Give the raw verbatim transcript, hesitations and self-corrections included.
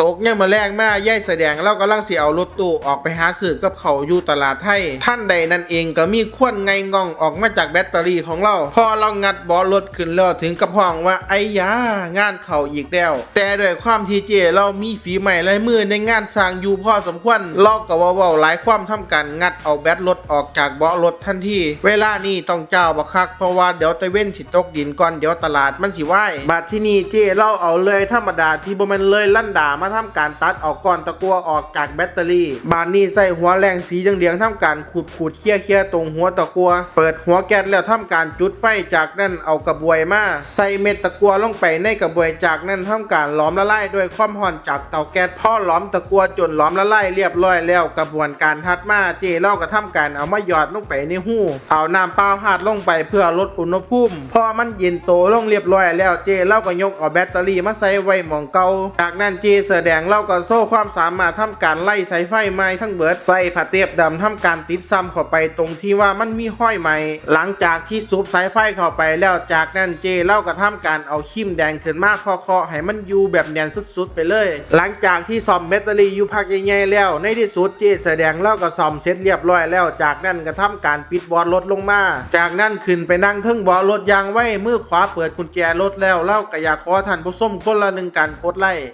ตกยามมื้อแลงมา ยายแสดงลาวกำลังสิเอารถตู้ออกไปหาซื้อกับข้าวอยู่ตลาดไทย ทันใดนั้นเองก็มีควันไงง่องออกมาจากแบตเตอรี่ของลาว พอลาวงัดเบาะรถขึ้นแล้วถึงกับฮ้องว่า ไอ้ยา งานเข้าอีกแล้ว แต่ด้วยความที่เจ้ลาวมีฝีไม้ลายมือในงานสร้างอยู่พอสมควร ลาวก็บ่เว้าหลายความ ทำการงัดเอาแบตรถออกจากเบาะรถทันที เวลานี้ต้องจ้าวบักคัก เพราะว่าเดี๋ยวตะเว็นสิตกดินก่อน เดี๋ยวตลาดมันสิวาย บัดทีนี้เจ้ลาวเอาเลื่อยธรรมดาที่บ่แม่นเลื่อยลันดามาทำการตัดเอาก้อนตะกั่วออกจากแบตเตอรี่ บาดนี้ใช้หัวแหลงสีเหลืองๆทำการขูดๆเคี่ยๆตรงหัวตะกั่ว เปิดหัวแก๊สแล้วทำการจุดไฟ จากนั้นเอากระบวยมาใส่เม็ดตะกั่วลงไปในกระบวย จากนั้นทำการหลอมละลายด้วยความร้อนจากเตาแก๊ส พอหลอมตะกั่วจนหลอมละลายเรียบร้อยแล้ว กระบวนการถัดมาเจ้ลาวก็ทำการเอามาหยอดลงไปในฮู เอาน้ำเปล่าราดลงไปเพื่อลดอุณหภูมิ พอมันเย็นโตลงเรียบร้อยแล้ว เจ้ลาวก็ยกเอาแบตเตอรี่มาใส่ไว้หม่องเก่า จากนั้นเจ้เสื้อแดงลาวก็โชว์ความสามารถทำการไล่สายไฟใหม่ทั้งเบิด ใช้ผ้าเทปดำทำการติดซ้ำเข้าไปตรงที่ว่ามันมีรอยไหม้ หลังจากที่สูบสายไฟเข้าไปแล้ว จากนั้นเจ้ลาวก็ทำการเอาครีมแดงขึ้นมาเคาะๆให้มันอยู่แบบแน่นสุดๆไปเลย หลังจากที่ซ่อมแบตเตอรี่อยู่พักใหญ่ๆแล้ว ในที่สุดเจ้เสื้อแดงลาวก็ซ่อมเสร็จเรียบร้อยแล้ว จากนั้นก็ทำการปิดเบาะรถลงมา จากนั้นขึ้นไปนั่งเทิงเบาะรถอย่างไว มือขวาเปิดกุญแจรถแล้ว ลาวก็อยากขอท่านผู้ชมคนละหนึ่งการกดไลค์